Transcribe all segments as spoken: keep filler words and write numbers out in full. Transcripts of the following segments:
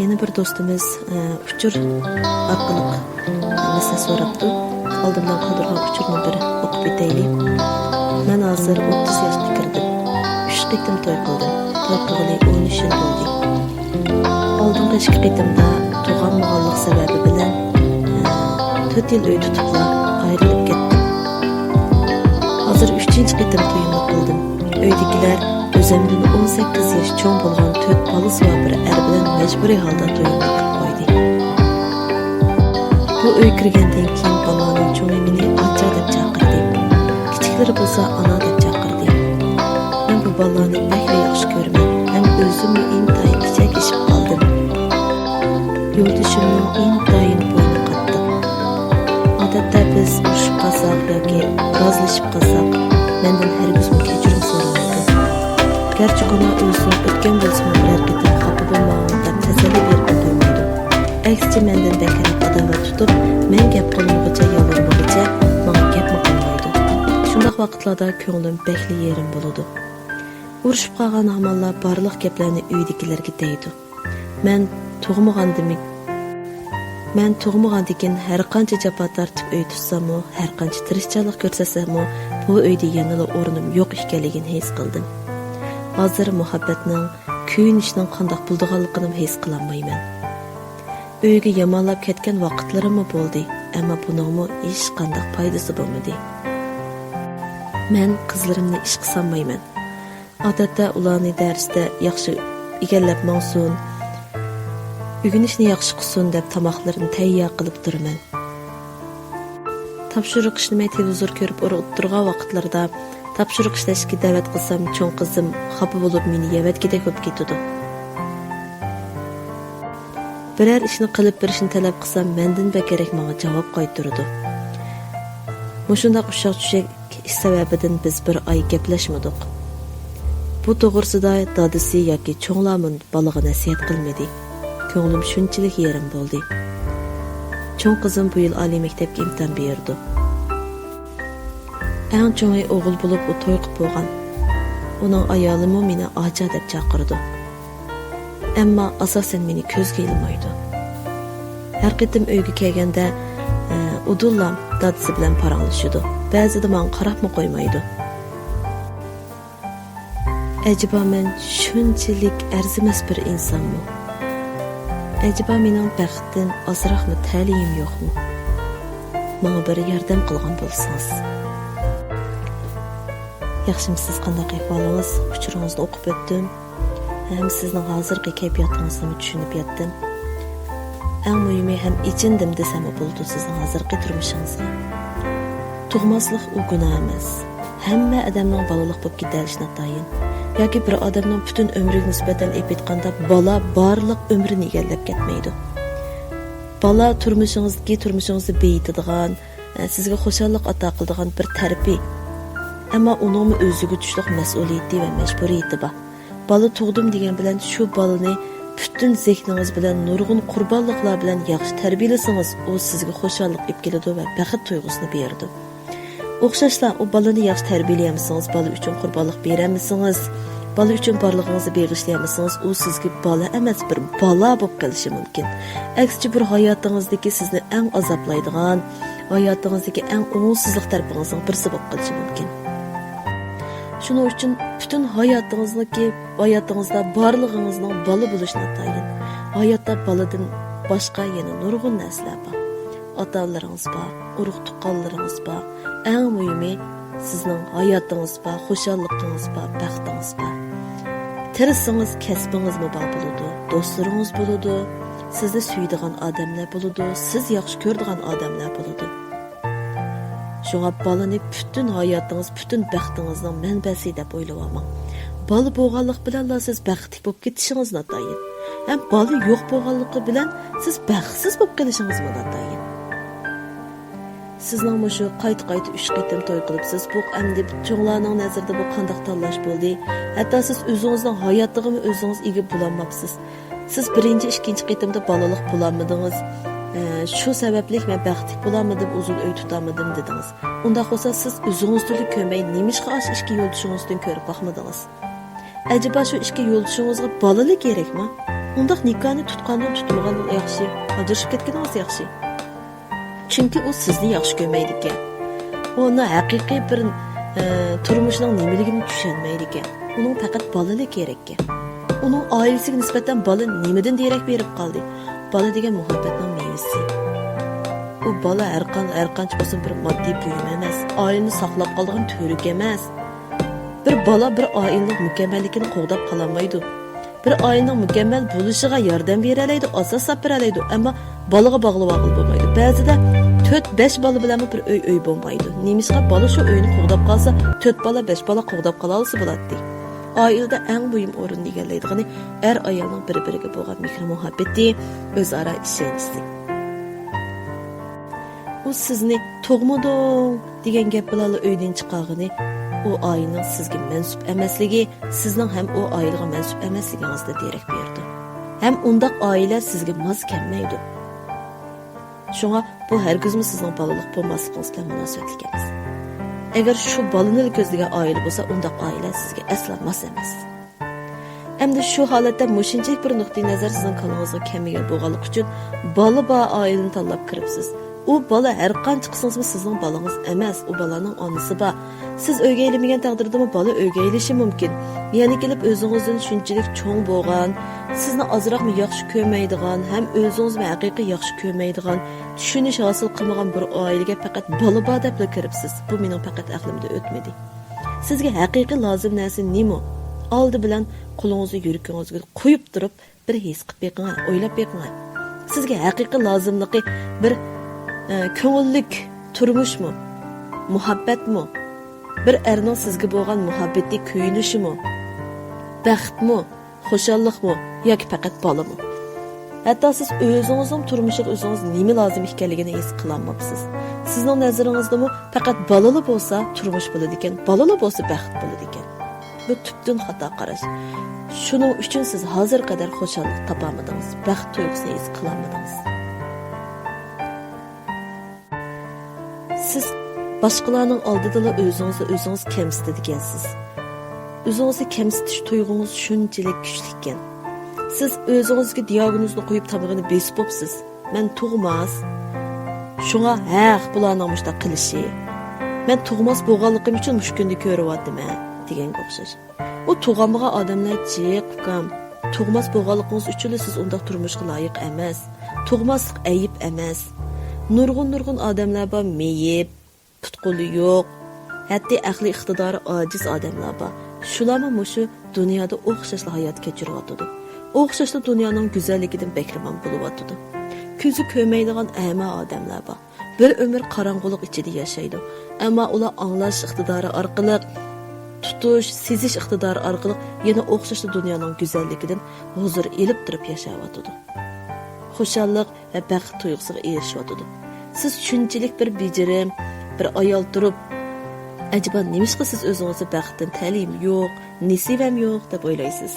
يەنە بىر دوستىمىز، ئە، ئۇچۇر ئارقىلىق مەسلىھەت سوراپتۇ. ئالدى بىلەن قالدۇرغان ئۇچۇرنى بىر ئوقۇپ ئۆتەيلى. مەن ھازىر ئوتتۇز ياشقا كىردىم. ئۈچ قېتىم توي قىلدىم. توي قىلغىلى ئون ئۈچ يىل بولدى. ئالدىنقى ئىككى قېتىمدا تۇغالمىغانلىق سەۋەبى بىلەن، ئە، تۆت يىل ئۆي تۇتۇپلا ئايرىلىپ كەتتىم. ھازىر ئۈچىنچى قېتىم تويۇمنى قىلدىم. ئۆيدىكىلەر ئۆزۈمدىن ئون سەككىز ياش چوڭ بولغان تۆت بالىسى بار بىر ئەر بىلەن مەجبۇرىي ھالدا تويۇمنى قىلىپ قويدى. بۇ ئۆيگە كىرگەندىن كېيىن بالىلارنىڭ چوڭى مېنى ئاچا دەپ چاقىردى. كىچىكلىرى بولسا ئانا دەپ چاقىردى. مەن بۇ بالىلارنى بەكلا ياخشى كۆرىمەن ھەم ئۆزۈممۇ ئىنتايىن كىچەك ئېشىپ قالدىم. يولدىشىمنىڭ ئىنتايىن بوينى قاتتىق. ئادەتتە بىز ئۇرۇشۇپ قالساق ياكى رازىلىشىپ قالساق، مەندىن ھەرگىزمۇ كەچۈرۈم سورىمايدۇ. گەرچە گۇناھ ئۆلسۇن، ئۆتكەن بولسىمۇ بىرەر قېتىم خاپا بولماڭ دەپ تەسەللى بېرىپمۇ قويمايدۇ. ئەكسىچە مەندىن بەكرەك ئاداۋەت تۇتۇپ، مەن گەپ قىلمىغۇچە، يالۋۇرمىغۇچە ماڭا گەپمۇ قىلمايدۇ. شۇنداق ۋاقىتلاردا كۆڭلۈم بەكلا يېرىم بولىدۇ. ئۇرۇشۇپ قالغان ھامانلا بارلىق گەپلەرنى ئۆيدىكىلەرگە دەيدۇ. مەن تۇغمىغاندىمۇ، مەن تۇغمىغاندىكىن ھەرقانچە جاپا تارتىپ ئۆي تۇتساممۇ، ھەرقانچە تىرىشچانلىق كۆرسەتسەممۇ، بۇ ئۆيدە يەنىلا ئورنۇم يوق ئىكەنلىكىنى ھېس قىلدىم. ھازىر مۇھەببەتنىڭ، كۆيۈنۈشنىڭ قانداق بولىدىغانلىقىنىمۇ ھېس قىلالمايمەن. ئۆيگە يامانلاپ كەتكەن ۋاقىتلىرىممۇ بولدى، ئەمما بۇنىڭمۇ ھېچقانداق پايدىسى بولمىدى. مەن قىزلىرىمنى ئىشقا سالمايمەن. ئادەتتە ئۇلارنى دەرستە ياخشى ئىگىلەپ ماڭسۇن، ئۆگىنىشنى ياخشى قىلسۇن دەپ تاماقلىرىنى تەييار قىلىپ تۇرىمەن. تاپشۇرۇق ئىشلىمەي تېلېۋىزور كۆرۈپ ئولتۇرغان ۋاقىتلىرىدا تاپشۇرۇق ئىشلەشكە دەۋەت قىلسام، چوڭ قىزىم خاپا بولۇپ مېنى يەۋەتكۈدەك بولۇپ كېتىدۇ. بىرەر ئىشنى قىلىپ بېرىشنى تەلەپ قىلسام، مەندىن بەكرەك ماڭا جاۋاب قايتۇرىدۇ. مۇشۇنداق ئۇششاق-چۈششەك ئىش سەۋەبىدىن بىز بىر ئاي گەپلەشمىدۇق. بۇ توغرىسىدا دادىسى ياكى چوڭلارمۇ بالىغا نەسىھەت قىلمىدى. كۆڭلۈم شۇنچىلىك يېرىم بولدى. چوڭ قىزىم بۇ يىل ئالىي مەكتەپكە ئىمتىھان بېرىدۇ. ئەڭ چوڭى ئوغۇل بولۇپ، ئۇ توي قىلىپ بولغان. ئۇنىڭ ئايالىمۇ مېنى ئاچا دەپ چاقىرىدۇ. ئەمما ئاساسەن مېنى كۆزگە ئىلمايدۇ. ھەر قېتىم ئۆيگە كەلگەندە، ئە، ئۇدۇللا دادىسى بىلەن پاراڭلىشىدۇ. بەزىدە ماڭا قاراپمۇ قويمايدۇ. ئەجەبا مەن شۇنچىلىك ئەرزىمەس بىر ئىنسانمۇ؟ ئەجەبا مېنىڭ بەختتىن ئازراقمۇ تەلىيىم يوقمۇ؟ ماڭا بىر ياردەم قىلغان بولسىڭىز. ياخشىمۇسىز، قانداق ئەھۋالىڭىز؟ ئۇچۇرىڭىزنى ئوقۇپ ئۆتتۈم. ھەم سىزنىڭ ھازىرقى كەيپىياتىڭىزنىمۇ چۈشىنىپ يەتتىم. ئەڭ مۇھىمى، ھەم ئېچىندىم دېسەممۇ بولىدۇ سىزنىڭ ھازىرقى تۇرمۇشىڭىزغا. تۇغماسلىق ئۇ گۇناھ ئەمەس. ھەممە ئادەمنىڭ بالىلىق بولۇپ كېتەلىشى ناتايىن. ياكى بىر ئادەمنىڭ پۈتۈن ئۆمرىگە نىسبەتەن ئېلىپ ئېيتقاندا، بالا بارلىق ئۆمرىنى ئىگىلەپ كەتمەيدۇ. بالا تۇرمۇشىڭىزدىكى، تۇرمۇشىڭىزنى بېيىتىدىغان، سىزگە خۇشاللىق ئاتا قىلىدىغان بىر تەرىپى. ئەمما ئۇنىڭمۇ ئۆزىگە تۇشلۇق مەسئۇلىيىتى ۋە مەجبۇرىيىتى بار. بالا تۇغدۇم دېگەن بىلەن شۇ بالىنى پۈتۈن زېھنىڭىز بىلەن، نۇرغۇن قۇربانلىقلار بىلەن ياخشى تەربىيەلىسىڭىز، ئۇ سىزگە خۇشاللىق ئېلىپ كېلىدۇ ۋە بەخت تۇيغۇسىنى بېرىدۇ. ئوخشاشلا، ئۇ بالىنى ياخشى تەربىيەلىيەلمىسىڭىز، بالا ئۈچۈن قۇربانلىق بېرەلمىسىڭىز، بالا ئۈچۈن بارلىقىڭىزنى بېغىشلىيەلمىسىڭىز، ئۇ سىزگە بالا ئەمەس، بىر بالا بولۇپ قېلىشى مۇمكىن. ئەكسىچە، بىر ھاياتىڭىزدىكى سىزنى ئەڭ ئازابلايدىغان، ھاياتىڭىزدىكى ئەڭ ئوڭۇشسىزلىق تەرىپىڭىزنىڭ بىرسى بولۇپ قېلىشى مۇمكىن. شۇنىڭ ئۈچۈن پۈتۈن ھاياتىڭىزنىڭكى، ھاياتىڭىزدا بارلىقىڭىزنىڭ بالا بولۇشى ناتايىن. ھاياتتا بالىدىن باشقا يەنە نۇرغۇن نەرسىلەر بار. ئاتا-ئانىلىرىڭىز بار، ئۇرۇق-تۇغقانلىرىڭىز بار. ئەڭ مۇھىمى، سىزنىڭ ھاياتىڭىز بار، خۇشاللىقىڭىز بار، بەختىڭىز بار. تىرىشسىڭىز، كەسپىڭىزمۇ بار بولىدۇ، دوستلىرىڭىز بولىدۇ، سىزنى سۆيىدىغان ئادەملەر بولىدۇ، سىز ياخشى كۆرىدىغان ئادەملەر بولىدۇ. شۇڭا بالىنى پۈتۈن ھاياتىڭىز، پۈتۈن بەختىڭىزنىڭ مەنبەسى دەپ ئويلىۋالماڭ. بالا بولغانلىق بىلەنلا سىز بەختلىك بولۇپ كېتىشىڭىز ناتايىن. ھەم بالا يوق بولغانلىقى بىلەن سىز بەختسىز بولۇپ قېلىشىڭىزمۇ ناتايىن. سىزنىڭ مۇشۇ قايتا-قايتا ئۈچ قېتىم توي قىلىپسىز، بۇ ئەمدى چوڭلارنىڭ نەزىرىدە بۇ قانداق تاللاش بولدى؟ ھەتتا سىز ئۆزىڭىزنىڭ ھاياتىغىمۇ ئۆزىڭىز ئىگە بولالماپسىز. سىز بىرىنچى، ئىككىنچى قېتىمدا بالىلىق بولالمىدىڭىز. ئە، شۇ سەۋەبلىك مەن بەختلىك بولالمىدىم، ئۇزۇن ئۆي تۇتالمىدىم دېدىڭىز. ئۇنداق بولسا، سىز ئۆزىڭىزدىنلا كۆرمەي، نېمىشقا ئاشۇ ئىككى يولدىشىڭىزدىن كۆرۈپ باقمىدىڭىز؟ ئەجەبا شۇ ئىككى يولدىشىڭىزغا بالىلا كېرەكمۇ؟ ئۇنداق نىكاھنى تۇتقاندىن تۇتمىغان ياخشى، ئاجرىشىپ كەتكىنىڭىز ياخشى. چۈنكى ئۇ سىزنى ياخشى كۆرمەيدىكەن. ئۇنىڭ ھەقىقىي بىر، ئە، تۇرمۇشنىڭ نېمىلىكىنى چۈشەنمەيدىكەن. ئۇنىڭ پەقەت بالىلا كېرەككەن. ئۇنىڭ ئائىلىسىگە نىسبەتەن بالا نېمىدىن دېرەك بېرىپ قالدى؟ بالا دېگەن مۇھەببەتنىڭ مېۋىسى. ئۇ بالا ھەر قان-، ھەر قانچە بولسۇن بىر ماددىي بۇيۇم ئەمەس، ئائىلىنى ساقلاپ قالىدىغان تۈۋرۈك ئەمەس. بىر بالا بىر ئائىلىنىڭ مۇكەممەللىكىنى قوغداپ قالالمايدۇ. بىر ئائىلىنىڭ مۇكەممەل بولۇشىغا ياردەم بېرەلەيدۇ، ئاساس ساپ بېرەلەيدۇ، ئەمما بالىغا باغلىۋالغىلى بولمايدۇ. بەزىدە تۆت، بەش بالا بىلەنمۇ بىر ئۆي، ئۆي بولمايدۇ. نېمىشقا؟ بالا شۇ ئۆينى قوغداپ قالسا، تۆت بالا، بەش بالا قوغداپ قالالىسا بولاتتى. ئائىلىدە ئەڭ مۇھىم ئورۇننى ئىگىلەيدىغىنى ئەر-ئايالنىڭ بىر-بىرىگە بولغان مېھرى-مۇھەببىتى، ئۆزئارا ئىشەنچىسى. ئۇ سىزنى «تۇغمىدىڭ» دېگەن گەپ بىلەنلا ئۆيدىن چىقارغىنى، ئۇ ئائىلىنىڭ سىزگە مەنسۇپ ئەمەسلىكى، سىزنىڭ ھەم ئۇ ئائىلىگە مەنسۇپ ئەمەسلىكىڭىزدىن دېرەك بېرىدۇ. ھەم ئۇنداق ئائىلە سىزگە ماس كەلمەيدۇ. شۇڭا بۇ ھەرگىزمۇ سىزنىڭ بالىلىق بولماسلىقىڭىز بىلەن مۇناسىۋەتلىك ئەمەس. ئەگەر شۇ بالىنىلا كۆزلىگەن ئائىلە بولسا، ئۇنداق ئائىلە سىزگە ئەسلا ماس ئەمەس. ئەمدى شۇ ھالەتتە مۇشۇنچىلىك بىر نۇقتىئى نەزەر سىزنىڭ كاللىڭىزغا كەلمىگەن بولغانلىقى ئۈچۈن، بالا بار ئائىلىنى تاللاپ كىرىپسىز. ئۇ بالا ھەر قانچە قىلسىڭىزمۇ سىزنىڭ بالىڭىز ئەمەس، ئۇ بالانىڭ ئانىسى بار. سىز ئۆيگە ئەيلىمىگەن تەقدىردىمۇ بالا ئۆيگە ئەيلىشى مۇمكىن. يەنە كېلىپ ئۆزىڭىزدىن شۇنچىلىك چوڭ بولغان، سىزنى ئازراقمۇ ياخشى كۆرمەيدىغان ھەم ئۆزىڭىزمۇ ھەقىقىي ياخشى كۆرمەيدىغان، چۈشىنىش ھاسىل قىلمىغان بىر ئائىلىگە پەقەت بالا بار دەپلا كىرىپسىز. بۇ مېنىڭ پەقەت ئەقلىمدە ئۆتمىدى. سىزگە ھەقىقىي لازىم نەرسە نېمە؟ ئالدى بىلەن قولىڭىزنى يۈرىكىڭىزگە قويۇپ تۇرۇپ، بىر ھېس قىلىپ بېقىڭە، ئويلاپ بېقىڭە. سىزگە ھەقىقىي لازىملىقى بىر، ئە، كۆڭۈللۈك تۇرمۇشمۇ؟ مۇھەببەتمۇ؟ بىر ئەرنىڭ سىزگە بولغان مۇھەببىتى، كۆيۈنۈشىمۇ؟ بەختمۇ؟ خۇشاللىقمۇ؟ ياكى پەقەت بالىمۇ؟ ھەتتا سىز ئۆزىڭىزنىڭ تۇرمۇشىغا ئۆزىڭىز نېمە لازىم ئىكەنلىكىنى ھېس قىلالماپسىز. سىزنىڭ نەزىرىڭىزدىمۇ پەقەت بالىلا بولسا تۇرمۇش بولىدىكەن، بالىلا بولسا بەخت بولىدىكەن. بۇ تۈپتىن خاتا قاراش. شۇنىڭ ئۈچۈن سىز ھازىرغا قەدەر خۇشاللىق تاپالمىدىڭىز، بەخت تۇيغۇسىنى ھېس قىلالمىدىڭىز. سىز باشقىلارنىڭ ئالدىدىلا ئۆزىڭىزنى ئۆزىڭىز كەمسىتىدىكەنسىز. ئۆزىڭىزنى كەمسىتىش تۇيغۇڭىز شۇنچىلىك كۈچلۈككەن. سىز ئۆزىڭىزگە دىياگنوزنى قويۇپ تامىقىنى بېسىپ بوپسىز. مەن تۇغماس. شۇڭا ھەق بۇلارنىڭ مۇشۇنداق قىلىشى. مەن تۇغماس بولغانلىقىم ئۈچۈن مۇشۇ كۈننى كۆرۈۋاتىمەن دېگەنگە ئوخشاش. ئۇ تۇغالمىغان ئادەملەر جىق، ئۇكام. تۇغماس بولغانلىقىڭىز ئۈچۈنلا سىز ئۇنداق تۇرمۇشقا لايىق ئەمەس. تۇغماسلىق ئەيىب ئەمەس. نۇرغۇن، نۇرغۇن ئادەملەر بار، مېيىپ، پۇت-قولى يوق، ھەتتا ئەقلىي ئىقتىدارى ئاجىز ئادەملەر بار. شۇلارمۇ مۇشۇ دۇنيادا ئوخشاشلا ھايات كەچۈرۈۋاتىدۇ. ئوخشاشلا دۇنيانىڭ گۈزەللىكىدىن بەھرىمەن بولۇۋاتىدۇ. كۆزى كۆرمەيدىغان ئەما ئادەملەر بار. بىر ئۆمۈر قاراڭغۇلۇق ئىچىدە ياشايدۇ. ئەمما ئۇلار ئاڭلاش ئىقتىدارى ئارقىلىق، تۇتۇش، سېزىش ئىقتىدارى ئارقىلىق يەنە ئوخشاشلا دۇنيانىڭ گۈزەللىكىدىن ھۇزۇر ئېلىپ تۇرۇپ ياشاۋاتىدۇ. خۇشاللىق ۋە بەخت تۇيغۇسىغا ئېرىشىۋاتىدۇ. سىز شۇنچىلىك بىر بېجىرىم، بىر ئايال تۇرۇپ، ئەجەبا نېمىشقا سىز ئۆزىڭىزنى بەختتىن تەلىيىم يوق، نېسىۋەم يوق دەپ ئويلايسىز؟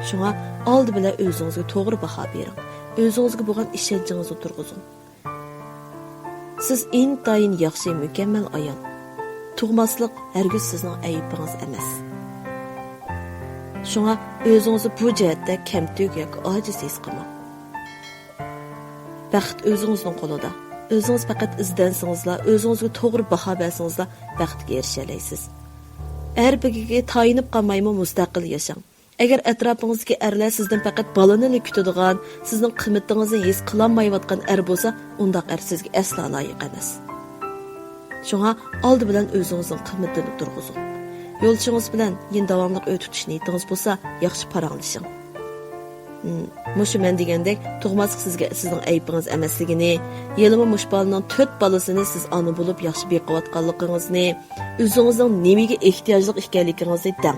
شۇڭا ئالدى بىلەن ئۆزىڭىزگە توغرا باھا بېرىڭ. ئۆزىڭىزگە بولغان ئىشەنچىڭىزنى تۇرغۇزۇڭ. سىز ئىنتايىن ياخشى، مۇكەممەل ئايال. تۇغماسلىق ھەرگىز سىزنىڭ ئەيىبىڭىز ئەمەس. شۇڭا ئۆزىڭىزنى بۇ جەھەتتە كەمتۈك ياكى ئاجىز ھېس قىلماڭ. بەخت ئۆزىڭىزنىڭ قولىدا. ئۆزىڭىز پەقەت ئىزدەنسىڭىزلا، ئۆزىڭىزگە توغرا باھا بەرسىڭىزلا، بەختكە ئېرىشەلەيسىز. ھەر بىرىگە تايىنىپ قالمايمۇ مۇستەقىل ياشاڭ. ئەگەر ئەتراپىڭىزدىكى ئەرلەر سىزدىن پەقەت بالىنىلا كۈتىدىغان، سىزنىڭ قىممىتىڭىزنى ھېس قىلالمايۋاتقان ئەر بولسا، ئۇنداق ئەر سىزگە ئەسلا لايىق ئەمەس. شۇڭا ئالدى بىلەن ئۆزىڭىزنىڭ قىممىتىنى تۇرغۇزۇڭ. يولدىشىڭىز بىلەن يەنە داۋاملىق ئۆي تۇتۇش نىيىتىڭىز بولسا، ياخشى پاراڭلىشىڭ. ھىم، مۇشۇ مەن دېگەندەك، تۇغماسلىق سىزگە، سىزنىڭ ئەيىبىڭىز ئەمەسلىكىنى، ھېلىمۇ مۇشۇ بالىنىڭ تۆت بالىسىنى سىز ئانا بولۇپ ياخشى بېقىۋاتقانلىقىڭىزنى، ئۆزىڭىزنىڭ نېمىگە ئېھتىياجلىق ئىكەنلىكىڭىزنى دەڭ.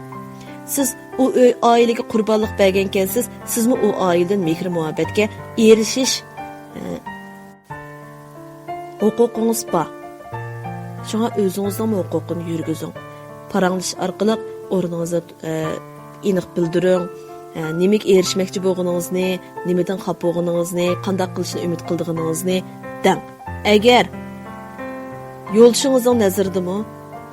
سىز ئۇ ئۆي، ئائىلىگە قۇربانلىق بەرگەنكەنسىز، سىزمۇ ئۇ ئائىلىدىن مېھىر-مۇھەببەتكە ئېرىشىش، ئە، ھوقۇقىڭىز بار. شۇڭا ئۆزىڭىزنىڭمۇ ھوقۇقىنى يۈرگۈزۈڭ. پاراڭلىشىش ئارقىلىق ئورنىڭىزنى، ئە، ئېنىق بىلدۈرۈڭ. ئە، نېمىگە ئېرىشمەكچى بولغىنىڭىزنى، نېمىدىن خاپا بولغىنىڭىزنى، قانداق قىلىشنى ئۈمىد قىلىدىغىنىڭىزنى دەڭ. ئەگەر يولدىشىڭىزنىڭ نەزىرىدىمۇ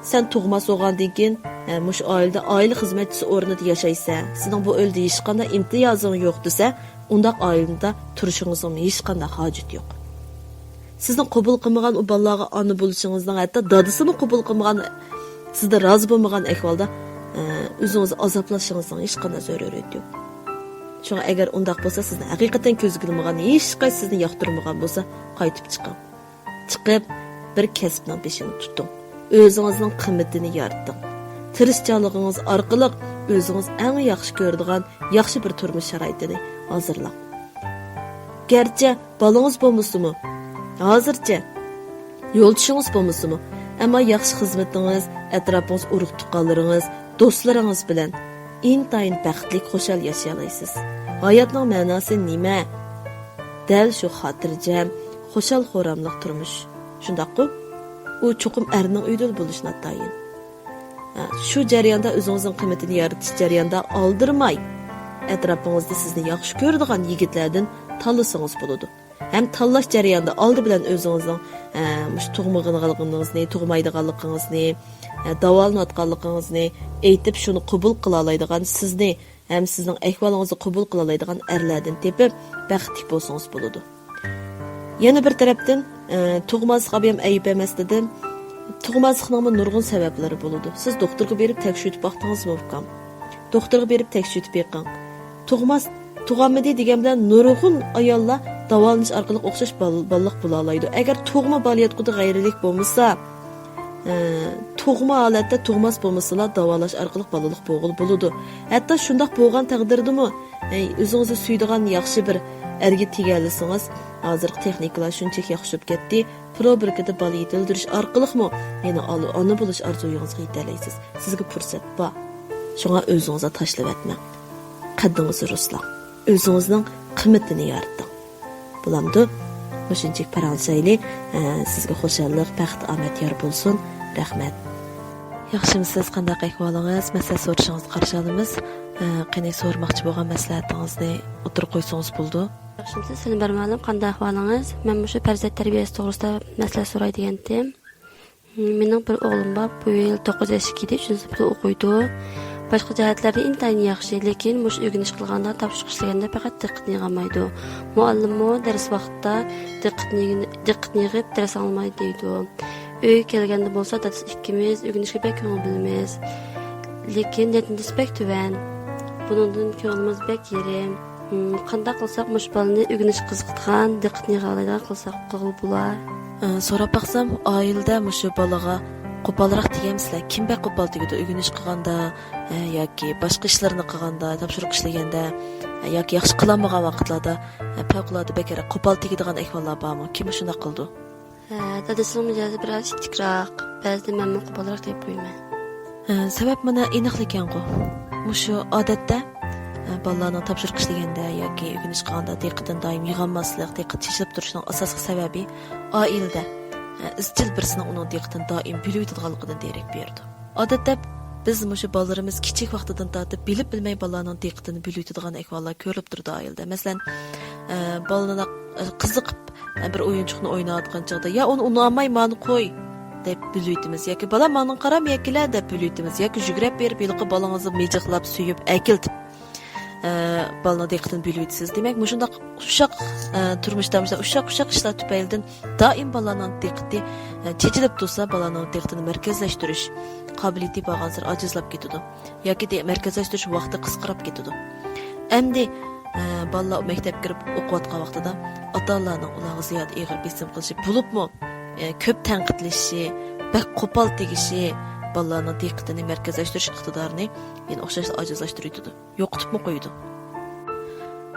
سەن تۇغماس بولغاندىن كېيىن، ھە، مۇشۇ ئائىلىدە ئائىلە خىزمەتچىسى ئورنىدا ياشايسەن، سېنىڭ بۇ ئۆيدە ھېچقانداق ئىمتىيازىڭ يوق دېسە، ئۇنداق ئائىلىدە تۇرۇشىڭىزنىڭ ھېچقانداق ھاجىتى يوق. سىزنى قوبۇل قىلمىغان ئۇ بالىلارغا ئانا بولۇشىڭىزنىڭ، ھەتتا دادىسىمۇ قوبۇل قىلمىغان، سىزدە رازى بولمىغان ئەھۋالدا، ئە، ئۆزىڭىزنى ئازابلىشىڭىزنىڭ ھېچقانداق زۆرۈرىيىتى يوق. شۇڭا ئەگەر ئۇنداق بولسا، سىزنى ھەقىقەتەن كۆزگە ئىلمىغان، ھېچقايسى سىزنى ياقتۇرمىغان بولسا، قايتىپ چىقىڭ. چىقىپ، بىر كەسىپنىڭ بېشىنى تۇتۇڭ. ئۆزىڭىزنىڭ قىممىتىنى يارىتىڭ. تىرىشچانلىقىڭىز ئارقىلىق ئۆزىڭىز ئەڭ ياخشى كۆرىدىغان ياخشى بىر تۇرمۇش شارائىتىنى ھازىرلاڭ. گەرچە بالىڭىز بولمىسىمۇ، ھازىرچە يولدىشىڭىز بولمىسىمۇ، ئەمما ياخشى خىزمىتىڭىز، ئەتراپىڭىز، ئۇرۇق-تۇغقانلىرىڭىز، دوستلىرىڭىز بىلەن ئىنتايىن بەختلىك، خۇشال ياشىيالايسىز. ھاياتنىڭ مەناسى نېمە؟ دەل شۇ خاتىرجەم، خۇشال-خۇراملىق تۇرمۇش. شۇنداققۇ؟ ئۇ چوقۇم ئەرنىڭ ئۆيىدىلا بولۇشى ناتايىن. ھە، شۇ جەرياندا ئۆزىڭىزنىڭ قىممىتىنى يارىتىش جەريانىدا ئالدىرىماي، ئەتراپىڭىزدا سىزنى ياخشى كۆرىدىغان يىگىتلەردىن تاللىسىڭىز بولىدۇ. ھەم تاللاش جەريانىدا ئالدى بىلەن ئۆزىڭىزنىڭ، ھە، مۇشۇ تۇغمىغانلىقىڭىزنى، تۇغمايدىغانلىقىڭىزنى، ھە، داۋالىنىۋاتقانلىقىڭىزنى ئېيتىپ، شۇنى قوبۇل قىلالايدىغان سىزنى ھەم سىزنىڭ ئەھۋالىڭىزنى قوبۇل قىلالايدىغان ئەرلەردىن تېپىپ، بەختلىك بولسىڭىز بولىدۇ. يەنە بىر تەرەپتىن، ئە، تۇغماسلىق ئابىيام ئەيىب ئەمەس دېدىم. تۇغماسلىقنىڭمۇ نۇرغۇن سەۋەبلىرى بولىدۇ. سىز دوختۇرغا بېرىپ تەكشۈرتۈپ باقتىڭىزمۇ، ئۇكام؟ دوختۇرغا بېرىپ تەكشۈرتۈپ بېقىڭ. تۇغماس، تۇغالمىدى دېگەن بىلەن نۇرغۇن ئاياللار داۋالىنىش ئارقىلىق ئوخشاش بال-، بالىلىق بولالايدۇ. ئەگەر تۇغما بالىياتقۇدا غەيرىيلىك بولمىسا، ئە، تۇغما ھالەتتە تۇغماس بولمىسىلا داۋالاش ئارقىلىق بالىلىق بولغىلى بولىدۇ. ھەتتا شۇنداق بولغان تەقدىردىمۇ، ئەي، ئۆزىڭىزنى سۆيىدىغان ياخشى بىر ئەرگە تېگەلىسىڭىز، ھازىرقى تېخنىكىلار شۇنچىلىك ياخشىلىنىپ كەتتى، پروبىركىدا بالا يېتىلدۈرۈش ئارقىلىقمۇ يەنە ئالا-، ئانا بولۇش ئارزۇيىڭىزغا يېتەلەيسىز. سىزگە پۇرسەت بار. شۇڭا ئۆزىڭىزنى تاشلىۋەتمەڭ. قەددىڭىزنى رۇسلاڭ. ئۆزىڭىزنىڭ قىممىتىنى يارىتىڭ. بولامدۇ؟ مۇشۇنچىلىك پاراڭلىشايلى. ئە، سىزگە خۇشاللىق، بەخت، ئامەت يار بولسۇن. رەھمەت. ياخشىمۇسىز؟ قانداق ئەھۋالىڭىز؟ مەسلىھەت سورىشىڭىزنى قارشى ئالىمىز. ئە، قېنى، سورىماقچى بولغان مەسلىھەتىڭىزنى ئوتتۇرىغا قويسىڭىز بولىدۇ. ياخشىمۇسىز، سېلىم بەرمەلىم، قانداق ئەھۋالىڭىز؟ مەن مۇشۇ پەرزەنت تەربىيەسى توغرىسىدا مەسلىھەت سوراي دېگەنتىم. مېنىڭ بىر ئوغلۇم بار، بۇ يىل توققۇز ياشقا كىردى، ئۈچىنچى سىنىپتا ئوقۇيدۇ. باشقا جەھەتلەردە ئىنتايىن ياخشى، لېكىن مۇشۇ ئۆگىنىش قىلغاندا، تاپشۇرۇق ئىشلىگەندە پەقەت دىققىتىنى يىغالمايدۇ. مۇئەللىممۇ دەرس ۋاقتىدا دىققىتىنى يىغ-، دىققىتىنى يىغىپ دەرس ئاڭلىمايدۇ دەيدۇ. ئۆيگە كەلگەندە بولسا دادىسى ئىككىمىز ئۆگىنىشكە بەك كۆڭۈل بۆلىمىز. لېكىن نەتىجىسى بەك تۆۋەن. بۇنىڭدىن كۆڭلىمىز بەك يېرىم. ھىم، قانداق قىلساق مۇشۇ بالىنى ئۆگىنىشكە قىزىقىدىغان، دىققىتىنى يىغالايدىغان قىلساق قىلغىلى بولا؟ ئە، سوراپ باقسام، ئائىلىدە مۇشۇ بالىغا قوپالراق تېگەمسىلەر؟ كىم بەك قوپال تېگىدۇ؟ ئۆگىنىش قىلغاندا، ئە، ياكى باشقا ئىشلارنى قىلغاندا، تاپشۇرۇق ئىشلىگەندە، ئە، ياكى ياخشى قىلالمىغان ۋاقىتلاردا، ئە، پەۋقۇلئاددە بەكرەك قوپال تېگىدىغان ئەھۋاللار بارمۇ؟ كىم شۇنداق قىلىدۇ؟ ھە، دادىسىنىڭ مىجەزى بىرئاز ئىتتىكراق، بەزىدە مەنمۇ قوپالراق تېگىپ قويىمەن. ھە، سەۋەب مانا ئېنىقلىكەنغۇ. مۇشۇ ئادەتتە، ھە، بالىلارنىڭ تاپشۇرۇق ئىشلىگەندە ياكى ئۆگىنىش قىلغاندا دىققىتىنى دائىم يىغالماسلىق، دىققىتى چېچىلىپ تۇرۇشىنىڭ ئاساسلىق سەۋەبى ئائىلىدە، ھە، ئىزچىل بىرسىنىڭ ئۇنىڭ دىققىتىنى دائىم بۆلۈۋېتىدىغانلىقىدىن دېرەك بېرىدۇ. ئادەتتە بىز مۇشۇ بالىلىرىمىز كىچىك ۋاقتىدىن تارتىپ بىلىپ بىلمەي بالىلارنىڭ دىققىتىنى بۆلۈۋېتىدىغان ئەھۋاللار كۆرۈلۈپ تۇرىدۇ ئائىلىدە. مەسىلەن، ئە، بالىنى قىزىقىپ بىر ئويۇنچۇقنى ئويناۋاتقان چاغدا، يا ئۇنى ئۇنىماي مانا قوي دەپ بۆلۈۋېتىمىز ياكى بالا مانا قارا مەكىلە دەپ بۆلۈۋېتىمىز ياكى يۈگرەپ بېرىپ ھېلىقى بالىڭىزنى مىجىقلاپ سۆيۈپ ئەكېلىپ، ئە، بالىنىڭ دىققىتىنى بۆلۈۋېتىسىز. دېمەك، مۇشۇنداق ئۇششاق، ئە، تۇرمۇشتا مۇشۇنداق ئۇششاق ئۇششاق ئىشلار تۈپەيلىدىن دائىم بالىنىڭ دىققىتى، ئە، چېچىلىپ تۇرسا، بالىنىڭ دىققىتىنى مەركەزلەشتۈرۈش قابىلىيىتى بارغانسېرى ئاجىزلاپ كېتىدۇ. ياكى دە-، مەركەزلەشتۈرۈش ۋاقتى قىسقىراپ كېتىدۇ. ئەمدى، ئە، بالىلار مەكتەپكە كىرىپ ئوقۇۋاتقان ۋاقتىدا ئاتا-ئانىلارنىڭ ئۇلارغا زىيادە ئېغىر بېسىم قىلىشى، بولۇپمۇ، ئە، كۆپ تەنقىدلىشىشى، بەك قوپال تېگىشى بالىلارنىڭ دىققىتىنى مەركەزلەشتۈرۈش ئىقتىدارىنى يەنە ئوخشاشلا ئاجىزلاشتۇرۇۋېتىدۇ. يوقىتىپمۇ قويىدۇ.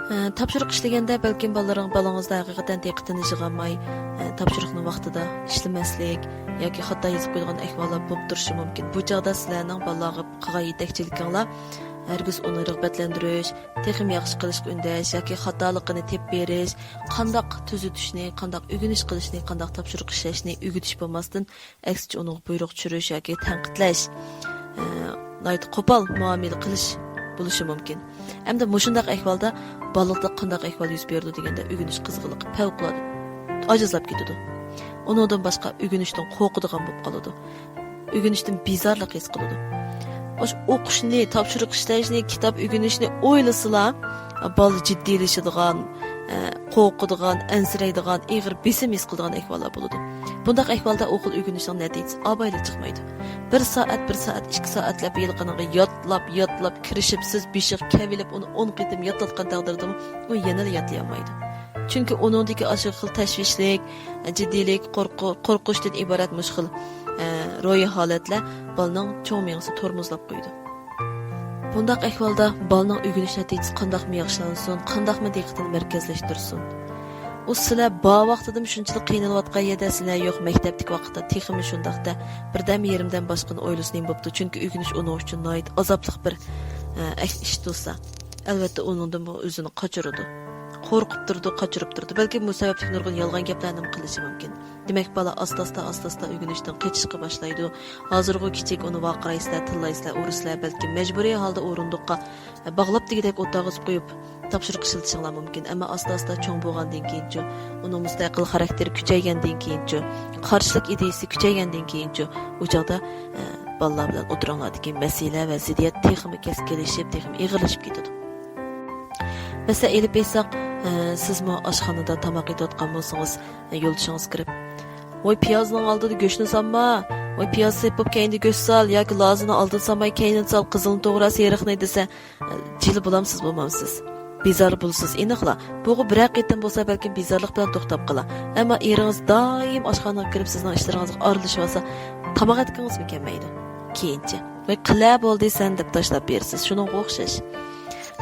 ئە، تاپشۇرۇق ئىشلىگەندە بەلكىم بالىلىرىڭ-، بالىڭىزدا ھەقىقەتەن دىققىتىنى يىغالماي، ئە، تاپشۇرۇقنى ۋاقتىدا ئىشلىمەسلىك ياكى خاتا يېزىپ قويىدىغان ئەھۋاللار بولۇپ تۇرۇشى مۇمكىن. بۇ چاغدا سىلەرنىڭ بالىلارغا قىلغان يېتەكچىلىكىڭلار ھەرگىز ئۇنى رىغبەتلەندۈرۈش، تېخىمۇ ياخشى قىلىشقا ئۈندەش ياكى خاتالىقىنى تېپىپ بېرىش، قانداق تۈزىتىشنى، قانداق ئۆگىنىش قىلىشنى، قانداق تاپشۇرۇق ئىشلەشنى ئۆگىتىش بولماستىن، ئەكسىچە ئۇنىڭغا بۇيرۇق چۈشۈرۈش ياكى تەنقىدلەش، ئە، ناھايىتى قوپال مۇئامىلە قىلىش بولۇشى مۇمكىن. ئەمدى مۇشۇنداق ئەھۋالدا بالىلىقتا قانداق ئەھۋال يۈز بېرىدۇ دېگەندە، ئۆگىنىش قىزغىنلىقى پەۋقۇلئاددە ئاجىزلاپ كېتىدۇ. ئۇنىڭدىن باشقا ئۆگىنىشتىن قورقىدىغان بولۇپ قالىدۇ. ئۆگىنىشتىن بىزارلىق ھېس قىلىدۇ. ئاشۇ ئوقۇشنى، تاپشۇرۇق ئىشلەشنى، كىتاب ئۆگىنىشنى ئويلىسىلا، بالا جىددىيلىشىدىغان، ئە، قورقىدىغان، ئەنسىرەيدىغان، ئېغىر بېسىم ھېس قىلىدىغان ئەھۋاللار بولىدۇ. بۇنداق ئەھۋالدا ئوقۇل ئۆگىنىشنىڭ نەتىجىسى ئاۋايلا چىقمايدۇ. بىر سائەت، بىر سائەت، ئىككى سائەتلەپ ھېلىقىنىڭغا يادلاپ، يادلاپ، كىرىشىپسىز، بېشىغا كەۋىلىپ، ئۇنى ئون قېتىم يادلاتقان تەقدىردىمۇ ئۇ يەنىلا يادلىيالمايدۇ. چۈنكى ئۇنىڭدىكى ئاشۇ خىل تەشۋىشلىك، جىددىيلىك، قورقۇ-، قورقۇشتىن ئىبارەت مۇشۇ خىل، ئە، روھىي ھالەتلەر بالىنىڭ چوڭ مېڭىسى تورمۇزلاپ قويىدۇ. بۇنداق ئەھۋالدا بالىنىڭ ئۆگىنىش نەتىجىسى قانداقمۇ ياخشىلانسۇن، قانداقمۇ دىققىتىنى مەركەزلەشتۈرسۇن؟ ئۇ سىلەر بار ۋاقتىدىمۇ شۇنچىلىك قىينىلىۋاتقان يەردە، سىلەر يوق مەكتەپتىكى ۋاقىتتا تېخىمۇ شۇنداقتا، بىردەم يېرىمدەم باشقىنى ئويلىسا نېمە بوپتۇ؟ چۈنكى ئۆگىنىش ئۇنىڭ ئۈچۈن ناھايىتى ئازابلىق بىر، ئە، ئىش تۇرسا. ئەلۋەتتە، ئۇنىڭدىن بۇ ئۆزىنى قاچۇرىدۇ. قورقۇپ تۇرىدۇ، قاچۇرۇپ تۇرىدۇ. بەلكىم بۇ سەۋەبلىك نۇرغۇن يالغان گەپلەرنىمۇ قىلىشى مۇمكىن. دېمەك، بالا ئاستا-ئاستا، ئاستا-ئاستا ئۆگىنىشتىن قېچىشقا باشلايدۇ. ھازىرغۇ كىچىك، ئۇنى ۋارقىرايسىلەر، تىللايسىلەر، ئۇرىسىلەر، بەلكىم مەجبۇرىي ھالدا ئورۇندۇققا باغلاپ دېگۈدەك ئولتۇرغۇزۇپ قويۇپ، تاپشۇرۇق ئىشلىتىشىڭلار مۇمكىن. ئەمما ئاستا-ئاستا چوڭ بولغاندىن كېيىنچۇ، ئۇنىڭ مۇستەقىل خاراكتېرى كۈچەيگەندىن كېيىنچۇ، قارشىلىق ئىدىيىسى كۈچەيگەندىن كېيىنچۇ، ئۇ چاغدا، ئە، بالىلار بىلەن ئوتتۇرىڭلاردىكى مەسىلە، ۋەزىيەت تېخىمۇ كەسكىنلىشىپ، تېخىمۇ ئېغىرلىشىپ كېتىدۇ. مەسىلەن، ئېلىپ ئېيتساق، ئە، سىزمۇ ئاشخانىدا تاماق ئېتىۋاتقان بولسىڭىز، ئە، يولدىشىڭىز كىرىپ، «ۋاي، پىيازنىڭ ئالدىدا گۆشنى سالما! ۋاي، پىياز سېپىپ، كەينىدە گۆش سال، ياكى لازىنى ئالدىدا سالماي، كەينىدە سال، قىزىلنى توغرا، سېرىقنى» دېسە، ئە، جىلە بولامسىز، بولمامسىز؟ بىزار بولىسىز، ئېنىقلا. بۇغۇ بىرەر قېتىم بولسا، بەلكىم بىزارلىق بىلەن توختاپ قالا. ئەمما ئېرىڭىز دائىم ئاشخانىغا كىرىپ، سىزنىڭ ئىشلىرىڭىزغا ئارىلىشىۋالسا، تاماق ئەتكىڭىزمۇ كەلمەيدۇ. كېيىنچە، «ۋاي، قىلە بولدى سەن» دەپ تاشلاپ بېرىسىز. شۇنىڭغا ئوخشاش.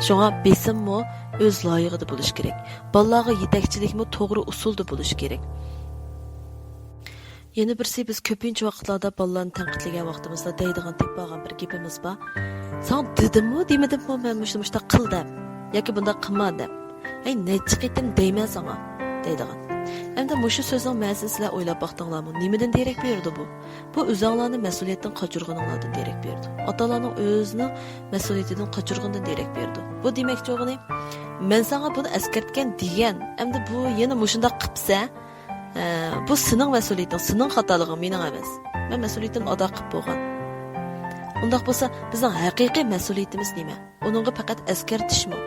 شۇڭا بېسىممۇ ئۆز لايىقىدا بولۇشى كېرەك. بالىلارغا يېتەكچىلىكمۇ توغرا ئۇسۇلدا بولۇشى كېرەك. يەنە بىرسى، بىز كۆپىنچە ۋاقىتلاردا بالىلارنى تەنقىدلىگەن ۋاقتىمىزدا دەيدىغان، تېپىپ بارغان بىر گېپىمىز بار. «ساڭا دېدىممۇ، دېمىدىممۇ مەن مۇشۇنى مۇشۇنداق قىل دەپ ياكى بۇنداق قىلما دەپ؟ ھەي، نەچچە قېتىم دەيمەن ساڭا» دەيدىغان. ئەمدى مۇشۇ سۆزنىڭ مەنىسىنى سىلەر ئويلاپ باقتىڭلارمۇ؟ نېمىدىن دېرەك بېرىدۇ بۇ؟ بۇ ئۆزۈڭلارنى مەسئۇلىيەتتىن قاچۇرغىنىڭلاردىن دېرەك بېرىدۇ. ئاتا-ئانىنىڭ ئۆزىنىڭ مەسئۇلىيىتىدىن قاچۇرغىنىدىن دېرەك بېرىدۇ. بۇ دېمەكچى بولغىنى، «مەن ساڭا بۇنى ئەسكەرتكەن، دېگەن، ئەمدى بۇ يەنە مۇشۇنداق قىپسەن، ئە، بۇ سېنىڭ مەسئۇلىيىتىڭ، سېنىڭ خاتالىقىڭ، مېنىڭ ئەمەس. مەن مەسئۇلىيىتىمنى ئادا قىلىپ بولغان.» ئۇنداق بولسا، بىزنىڭ ھەقىقىي مەسئۇلىيىتىمىز نېمە؟ ئۇنىڭغا پەقەت ئەسكەرتىشمۇ؟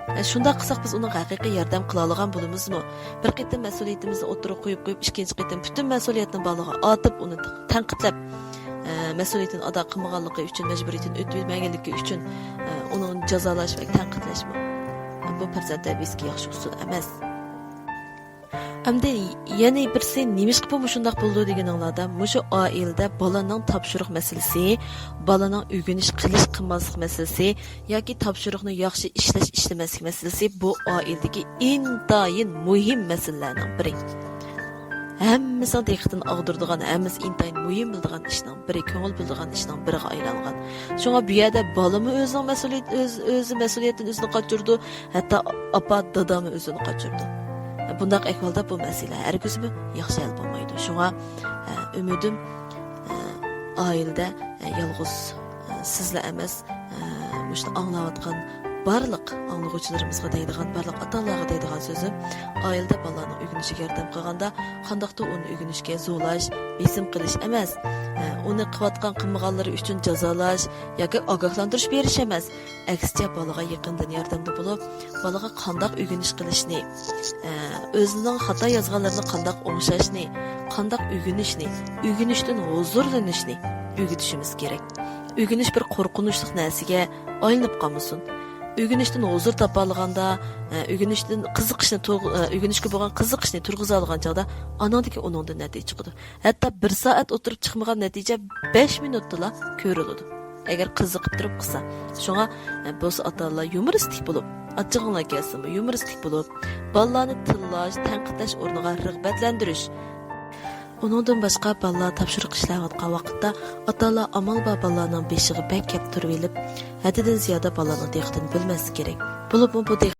ئە، شۇنداق قىلساق، بىز ئۇنىڭغا ھەقىقىي ياردەم قىلالىغان بولىمىزمۇ؟ بىر قېتىم مەسئۇلىيىتىمىزنى ئوتتۇرىغا قويۇپ، قويۇپ، ئىككىنچى قېتىم پۈتۈن مەسئۇلىيەتنى بالىغا ئارتىپ، ئۇنى تەنقىدلەپ، ئە، مەسئۇلىيىتىنى ئادا قىلمىغانلىقى ئۈچۈن، مەجبۇرىيىتىنى ئۆتىمىگەنلىكى ئۈچۈن، ئە، ئۇنى جازالاش ۋە تەنقىدلەشمۇ، ئە، بۇ پەرزەنت تەربىيەسىگە ياخشى ئۇسۇل ئەمەس. ئەمدى يەنە بىرسى، نېمىشقا بۇ مۇشۇنداق بولىدۇ دېگىنىڭلاردا، مۇشۇ ئائىلىدە بالىنىڭ تاپشۇرۇق مەسىلىسى، بالىنىڭ ئۆگىنىش قىلىش قىلماسلىق مەسىلىسى ياكى تاپشۇرۇقنى ياخشى ئىشلەش ئىشلىمەسلىك مەسىلىسى بۇ ئائىلىدىكى ئىنتايىن مۇھىم مەسىلىلەرنىڭ بىرى. ھەممىسىنىڭ دىققىتىنى ئاغدۇرىدىغان، ھەممىسى ئىنتايىن مۇھىم بىلىدىغان ئىشنىڭ بىرى، كۆڭۈل بۆلىدىغان ئىشنىڭ بىرىگە ئايلانغان. شۇڭا بۇ يەردە بالىمۇ ئۆزىنىڭ مەسئۇلىيىتى، ئۆز-، ئۆزى مەسئۇلىيەتتىن ئۆزىنى قاچۇرىدۇ، ھەتتا ئاپا، دادامۇ ئۆزىنى قاچۇرىدۇ. بۇنداق ئەھۋالدا بۇ مەسىلە ھەرگىزمۇ ياخشى ھەل بولمايدۇ. شۇڭا، ئە، ئۈمىدىم، ئە، ئائىلىدە، ئە، يالغۇز، ئە، سىزلا ئەمەس، ئە، مۇشۇنى ئاڭلاۋاتقان بارلىق ئاڭلىغۇچىلىرىمىزغا دەيدىغان، بارلىق ئاتا-ئانىلارغا دەيدىغان سۆزۈم، ئائىلىدە بالىلارنىڭ ئۆگىنىشىگە ياردەم قىلغاندا، قانداقتۇر ئۇنى ئۆگىنىشكە زورلاش، بېسىم قىلىش ئەمەس، ئە، ئۇنى قىلىۋاتقان، قىلمىغانلىرى ئۈچۈن جازالاش ياكى ئاگاھلاندۇرۇش بېرىش ئەمەس، ئەكسىچە، بالىغا يېقىندىن ياردەمدە بولۇپ، بالىغا قانداق ئۆگىنىش قىلىشنى، ئە، ئۆزىنىڭ خاتا يازغانلىرىنى قانداق ئوڭشاشنى، قانداق ئۆگىنىشنى، ئۆگىنىشتىن ھۇزۇرلىنىشنى ئۆگىتىشىمىز كېرەك. ئۆگىنىش بىر قورقۇنچلۇق نەرسىگە ئايلىنىپ قالمىسۇن. ئۆگىنىشتىن ھۇزۇر تاپالىغاندا، ئە، ئۆگىنىشتىن قىزىقىشنى تۇرغۇ-، ئە، ئۆگىنىشكە بولغان قىزىقىشنى تۇرغۇزالىغان چاغدا، ئانىڭدىن كېيىن ئۇنىڭدىن نەتىجە چىقىدۇ. ھەتتا بىر سائەت ئولتۇرۇپ چىقمىغان نەتىجە بەش مىنۇتتىلا كۆرۈلىدۇ، ئەگەر قىزىقىپ تۇرۇپ قىلسا. شۇڭا، ئە، بولسا ئاتا-ئانىلار يۇمۇرىستىك بولۇپ، ئاچچىقىڭلار كەلسىمۇ يۇمۇرىستىك بولۇپ، بالىلارنى تىللاش، تەنقىدلەش ئورنىغا رىغبەتلەندۈرۈش. ئۇنىڭدىن باشقا، بالىلار تاپشۇرۇق ئىشلەۋاتقان ۋاقىتتا ئاتا-ئانىلار ئامال بار بالىلارنىڭ بېشىغا بەك كەپ تۇرۇۋېلىپ، ھەددىدىن زىيادە بالىلارنىڭ دىققىتىنى بۆلمەسلىك كېرەك. بولۇپمۇ بۇ دىق-،